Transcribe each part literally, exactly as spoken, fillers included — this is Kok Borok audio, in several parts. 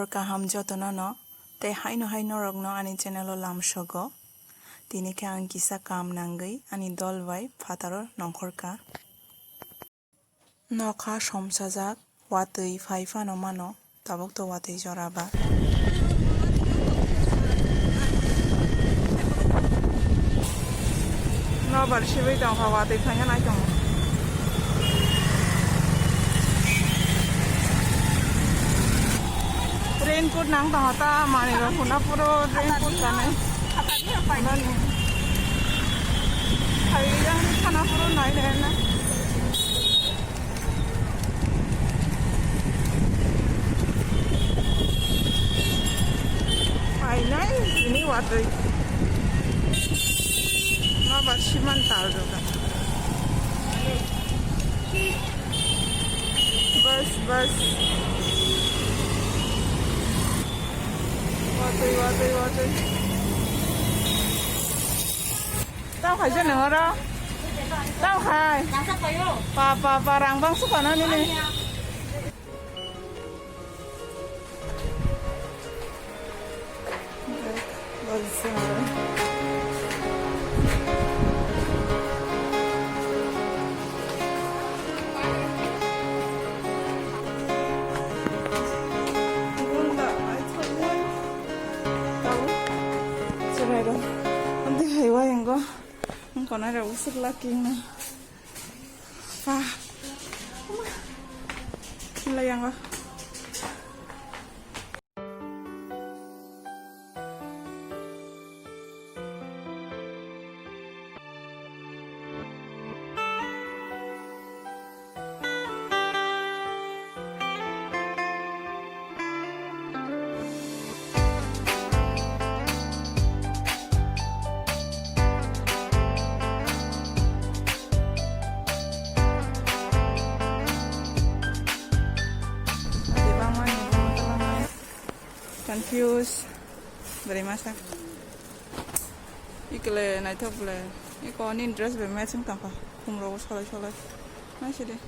Kaham jotono no, tei haino hai norokno ani channel o lamsogo. Tini khe ang kisa kam nangwi ani dol bai phataro nongkhorkha. Nokha somsajak, watwi phai phano mano, tabuk to watwi jora ba. Nobar sibui tongkha, watwi phaina nai tongo. Raincoat nang tongkha ta, manwi rok hwnna phuru raincoat kanwi. Phai yang sana phuru nai nai na. Painai, ini watwi. Nobar siman tal doga. Bus, bus. Watwi, watwi, watwi. Tamo khai je nang oro? Tamo khai? Pa, pa, pa, rang bang suka na nini. Chwrairok amtwi hai uayung go wngkha nai rok usuk laki wngna. Pa. Lai yango. Confuse. Bwrwi masa. Ikle naithok ble. Iko ni dress bai matching tangkha. Khumrogo solai solai. Naisidi.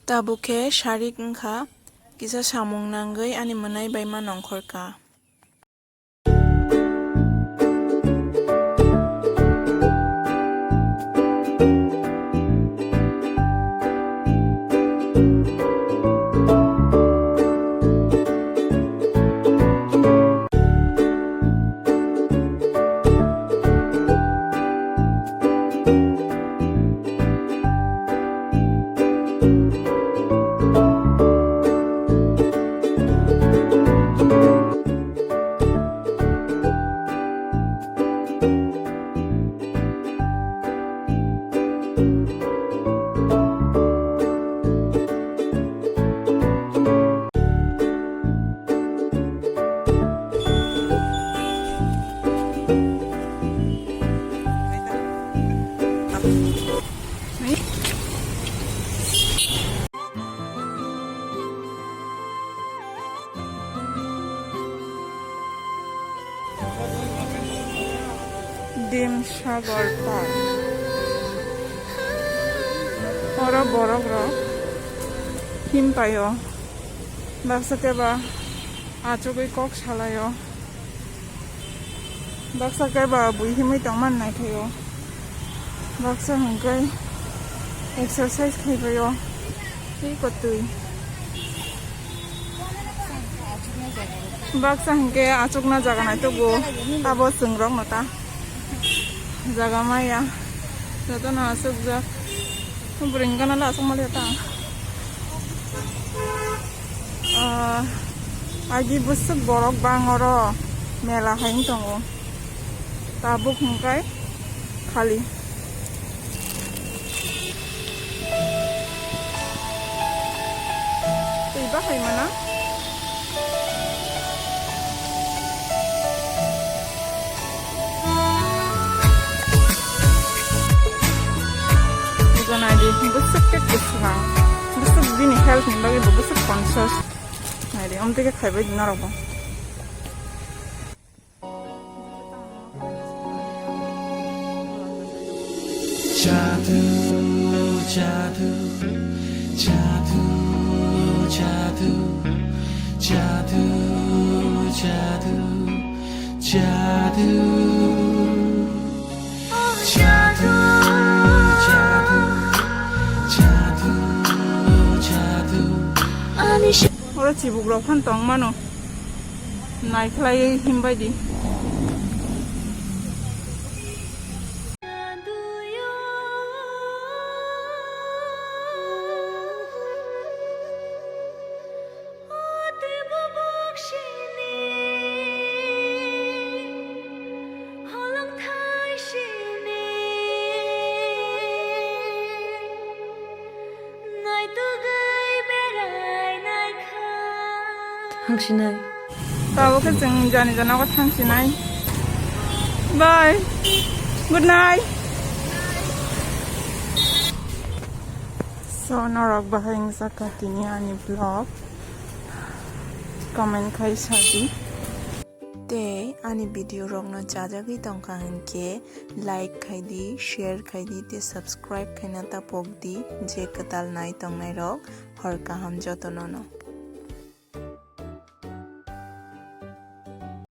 Tabuk khe sarik wngkha, kisa samung nangwi ani mwnai bai ma nongkhor kha. Dim Sagor Park. Oro borok rok him paio. Baksa keba achugwi kok salaio. Baksa keba bui himwi tongmani naithaio. Baksa hwnkhe exercise khaibaio. Tei kotwi. Baksa hwnkhe achukna jaga naitugo. Abo chwng rokno ta jaga maya. Jotono achukjak. Bwrwi gana le achuk maliya ta. Ah, agi bwswk borok bang oro mela hai wng tongo. Tabuk hwnkhe khali. Twi bahai mana? Ni bagwi bo bwswk conscious. Naidi, omtwi khe khaibai di norok bo. Jadu, jadu, jadu, jadu, jadu, jadu, jadu, jadu, jadu, jadu, jadu. Oro chibuk rok phan tong mano. Naikhlai himbai di. Thangsinai. Tabuk khe chwng jani jana o thangsinai. Bye. Good night. So, norok bahai wngjakha tini ani vlog. Comment khai sadi. Tei ani video rokno chajagwi tongkha hinkhe like khai di, share khai di, tei subscribe khaina ta pok di, je kwtal nai tongnai rok hor kaham jotono no.